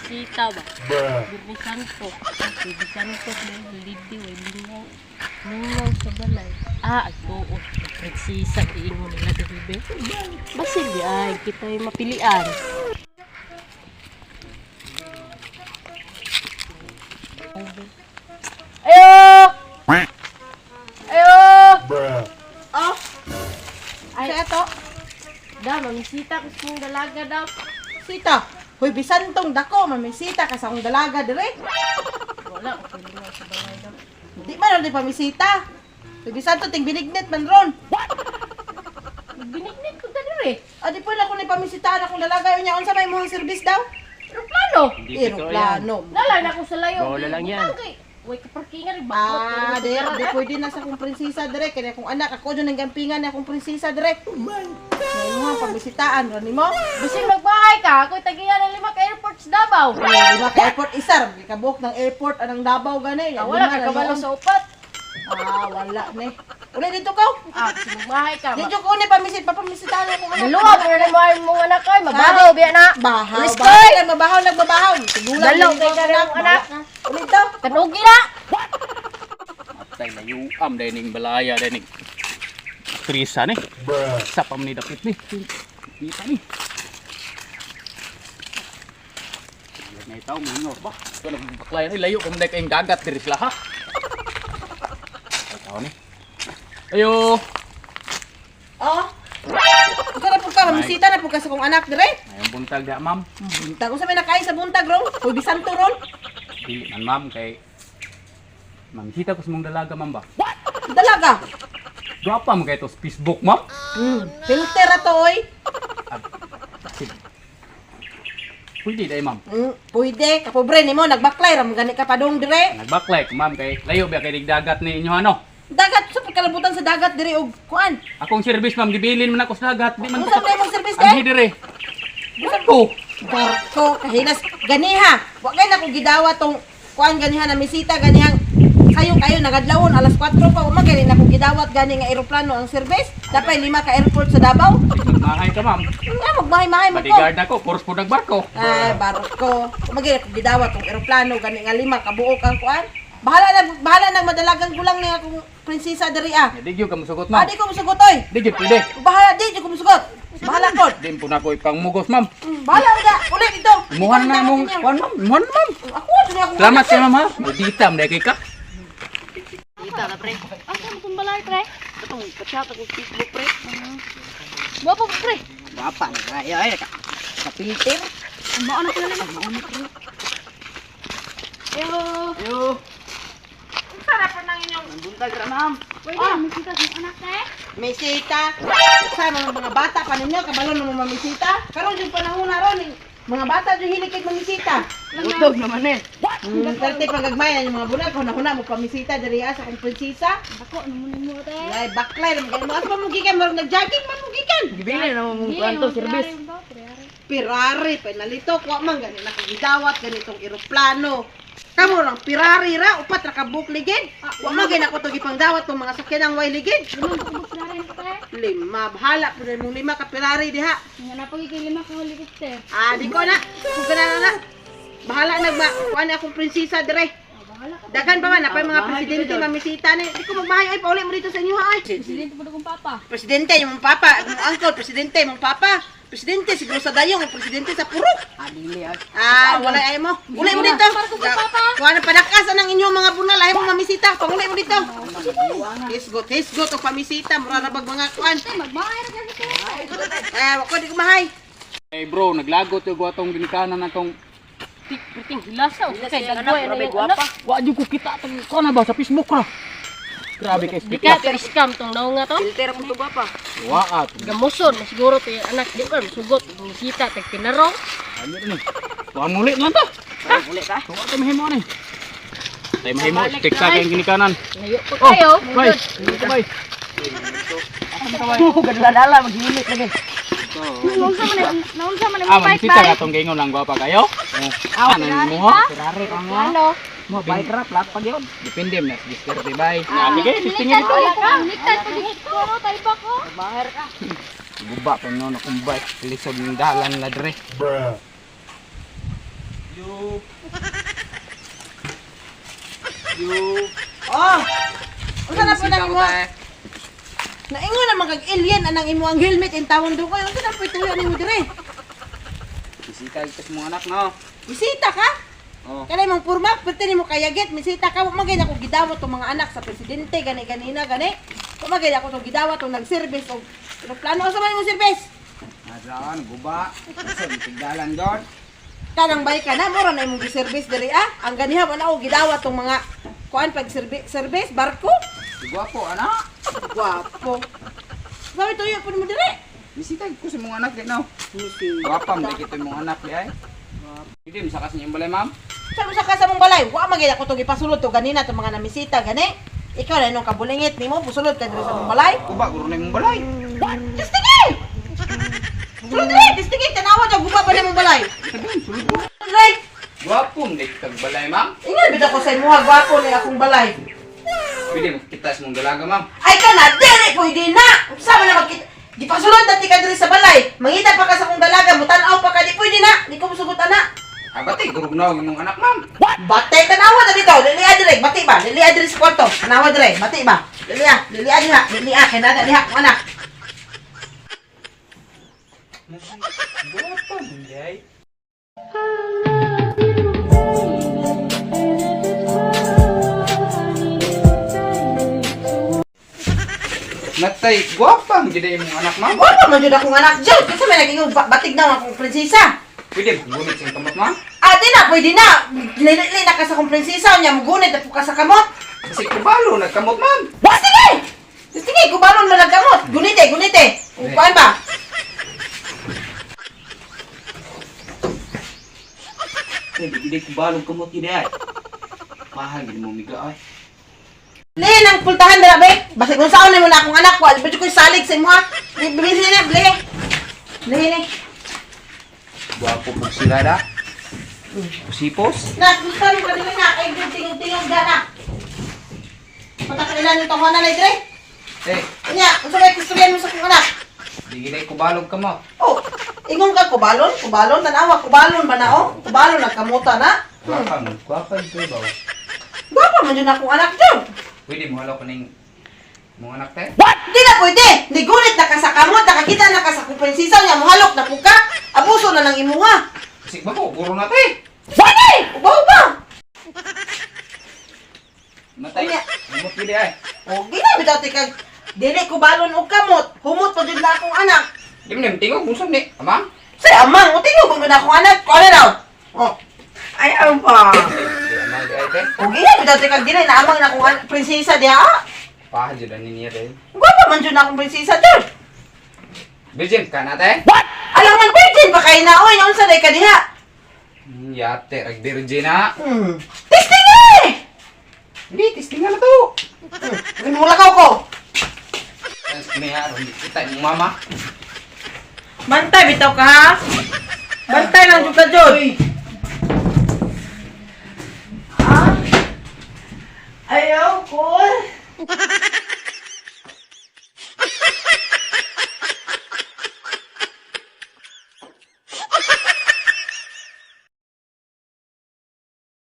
Bisita ba? Birni Santo. Bibi Santo may halidi way lingaw. Lingaw sa balay. Ah, ay oo. Prinsesa giingon nila diri be. Basin di ay kita'y mapilian. Ayo! Ayo! Oh, Ay, sa ato. Da, mamisita ko sa mong dalaga daw. Sita. Hoy, bisan tong dako, mamisita ka sa akong dalaga dire. Wala, ko lingaw sa balay daw. Di man di pamisita. Hoy, bisan to ting binignit man ron. Binignit ko ta diri. Ah, di po na ako ni pamisitaan akong dalaga unya unsa may imong service daw? Aeroplano. Eroplano. Nalay na ako sa layo. Bola lang yan. Butang kay, way kaparkingan rin bakot. Ah, di, di pwede na sa akong prinsesa dire kaya akong anak ako jud ang gampingan na akong prinsesa dire. Oh my God. Mo pamisitaan ron nimo. Bisin magbahay ka, ako'y tagiyan ng lima ka airport sa Davao. Lima ka airport isar, gikabuok ng airport anang Davao gani. Ah, wala ka Lima na kabalo noon. sa upat. Ah, wala ni. Uli dito ka. Ah, bisin magbahay ka. Dito ko ni pamisit papamisitaan akong anak. Maluwag na mo ang mga anak koy, mabahaw biya na. Bahaw, Ulis bahaw, koy! nagbabahaw, nagbabahaw. Tigulang Dalaw din kay ko, ka rin, anak. Ulit to. Kanugi na. Atay layuam dahil ning balaya dahil ning Trisa ni. Sa pam ni dapit ni. Kita ni. Na itaw mo ba? Ito nagbaklay ni layo kung dahil kayong dagat diri sila ha. Tao ni. Ayo. Oh. Ikaw na po ka, mamisita na po ka sa kong anak dire. Ngayong buntag da ma'am. Buntag, unsa may nakain sa buntag ron? Uy, bisanto ron. Dili man ma'am kay Mangisita ko sa mong dalaga ma'am ba? Dalaga. Gwapa mo kay to sa Facebook ma'am. Filter ato oy. Sige. Pwede dai ma'am. Pwede, kapobre nimo nagbaklay ra mo gani ka padong dire. Nagbaklay ko ma'am kay layo ba kay dagat ni inyo ano? Dagat sa pagkalabutan sa dagat dire og kuan. Akong service ma'am gibilin man ako sa dagat, di man Unsa may imong service Anhi kay? dire. Barko. Barko kahilas ganiha. Wa kay na ko gidawa tong kuan ganiha na misita ganihang sayo kayo nagadlawon alas 4 pa uma gani na ko gidawat gani nga eroplano ang service. Dapay lima ka airport sa Davao. Mahay ka ma'am. Nga magmahay-mahay mo ko. Bodyguard ako, force po nagbarko. Ay, barko. Umagay ako gidawat tong eroplano gani nga lima kabuok ang kuan. Bahala na bahala nang madalagang gulang ni akong prinsesa diri ah. Di gyud ka musugot Ah, ma'am. di ko musugot oy. Di gyud pwede. Bahala di ko musugot. Bahala ko. Di po na ako ipangmugos ma'am. Bahala uda. Uli dito. Imuhan na imong kuan ma'am, imuhan na, ma'am. Ako jud ako. Salamat kay ma'am ha. Maldita man kay ka. Kita na pre. Asa mo tong balay pre? Katong kachat ako Facebook pre. Gwapo ko pre. Bapa na kayo ay ka. Sa filter. Mao na sila lima. Ayo. Yo. Sarap pa nang inyong Buntag ra ma'am. Pwede, misita sa anak eh. misita. Sa mga bata pa ninyo kabalo na mo mamisita. Karon yung panahon na ron eh, mga bata jud hilig kay mamisita. Utog naman eh. Perte pagagmay na yung mga bulag, huna-huna mo pamisita diri ah, sa akong prinsesa. Dako naman nimo te. Lay baklay ra mo asa mo gikan mo nag-jogging man mo gikan. Gibili na mo mong kwanto service. Pirari penalito kuha man gani na gidawat ganitong eroplano. Kamo lang pirari ra upat ra ka buok ligid. Wa man gani ako to gipangdawat tong mga sakyan ang way ligid. Lima bahala pud mong lima ka pirari diha. Nga na pag lima ka helicopter. Ah, di ko na. Kung gana na na. Bahala na ba? Kuha na akong prinsesa dire. Daghan pa man napay mga presidente mamisita ni. Di ko magmahay ay pauli mo dito sa inyo ha, ay. Presidente po kong papa. Presidente yung papa, yung uncle, presidente mong papa. Presidente siguro sa dayong, ang presidente sa purok. Ah, dili ah. Ah, wala ay mo. Uli mo dito. Kuha na padakas ang inyong mga bunal, ay mo mamisita. Panguli mo dito. Hisgot, hisgot o pamisita, mura na bag mga kuan. Magmahay ra kasi te. Eh, wako di ko mahay. Hey bro, naglagot yung atong ginikanan atong Tik priting hilasa kay dagway na yung anak. Wa jud ko kita atong kuan na ba sa Facebook ra. Grabe kay Di speak ka pero scam tong naong nga to. Filter mo to bapa. Wa at. Gamuson na siguro to yung anak di ko sugot misita tag tinarong. Ano ni? Kuan muli na ta. Uli ka. Wa ta mahimo ni. Tay mahimo stick sa kay ginikanan. Layo pa kayo. Bay. Bay. Oh, gadala-dala maghilit lagi. Naunsa man naunsa man Ah, mamisita ka atong gaingon lang gwapa kayo. Ah, ano mo ha? Ferrari ka nga. Ano? Mo bike ra plat pag yun. Depende na sa diskarte bay. Ah, sige, listingin ito. Niktad pag ko ano talba ko. Bahar ka. Guba pa no na kung bike lisod ng dalan la dre. Ju. Ju. Oh. Unsa na po Bisita nang ko, imo? te. Naingon naman kag alien anang imo ang helmet in tawon dukoy. Unsa na po tuyo nimo dire? Bisita kita sa mga anak, no? Bisita ka? Oh. Kanay mong purma, pwede nimo kayagit, misita ka, wa magay ako gidawat tong mga anak sa presidente gani ganina gani. Wa magay ako tong gidawat tong nag-service og eroplano sa man imong service. Adaan, guba. Sa tigdalan doon. Kanang bay ka na mura na imong gi-service diri ah. Ang ganiha wala ako gidawat tong mga kuan pag service barko. Gwapo, anak. Gwapo. Sabi tuyo po nimo dire. Bisita ko sa mga anak, di no? Misita. Gwapa, mo kita yung mga anak, di ay. Hindi, masakas niyo yung balay, ma'am. Sabi sa ka sa mong balay, wa magay ako tong ipasulod to ganina tong mga namisita gani. Ikaw na nung kabulingit nimo musulod ka diri sa mong balay. Guba, guro na yung balay. Tistingi! Sulod diri, tistingi tanawa daw guba pa nimong balay. Sabihin, sulod ko. Diri. Gwapo, mo kita balay, ma'am. Ingat bitaw ko sa imuha gwapo ni akong balay. Pwede mo kita sa mong dalaga, ma'am. Ay ka na, diri pwede na. Unsa man na magkita? Gipasulod na ti ka diri sa balay. Mangita pa ka sa akong dalaga, mutan-aw pa ka di pwede na. Di ko musugot ana. Abate, gurog na yung mong anak, ma'am. Batay tanawa na dito. Lilia diri, bati ba? Lilia diri sa kwarto. Tanawa diri, bati ba? Lilia, lilia diha, lilia kay nana diha akong anak. Gwapo, mo ay. Natay, gwapa ang gida imong anak, ma'am. Wala man jud akong anak jud. Kasi may naging batig na akong prinsesa. Pwede mo gunit sa kamot, ma'am. Ate na, pwede na. Lili na ka sa akong prinsesa. Unya, mugunit na po ka sa kamot. Kasi kubalo, nagkamot, ma'am. Sige! Sige, kubalon mo lang kamot. Gunite, gunite. Kuan ba? Hindi, hindi kubalo kamot gida ay. Mahal gid mo miga ay. Lihin ang pultahan dira, be. Basig kung saan mo na akong anak ko. Alibad ko salig sa imo ha. Bilhin na, bilhin. Bilhin eh. Gwapo po sila da. Pusipos. Na, gusto mo ka dili na. Ay, tingog-tingog na na. Patakailan itong na dire. Eh, Unya, unsa may kusturyan mo sa akong anak? di gid ay kubalog kamot. Oh, ingon ka kubalon, kubalon tanawa, kubalon ba na oh? Kubalon nagkamuta na. Gwapa mo, gwapa ito ba? Gwapa man jud akong anak jud. Pwede mo halaw ko ning mong anak te? What? Di na pwede. Nigulit na ka sa kamot, nakakita na ka sa akong prinsesa niya, muhalok na po ka. Abuso na ng imuha. Kasi ba ko, guro na te. Sige! Ubaw ba? Matay. Unya. Humot gid ay. O, gina bitaw ti kag dili kubalon og kamot. Humot pa jud na akong anak. Di mo nim tingog unsa ni, amang? Say amang, o tingog mo na akong anak. Kuan na daw. Oh. Ay, amang. Di amang di ay te. O, gina bitaw ti kag dili na amang na akong prinsesa diha. Pahal jud ani niya te. Gwapa man jud na akong prinsesa jud. Virgin ka na te? What? Alam man virgin pa kay na oy, unsa day ka diha? Yate, rag virgin na. Testing eh! Hindi, testing na to. Mulakaw ko. May aron kita imong mama. Bantay bitaw ka ha. Bantay lang jud ka jud. Ayaw ko.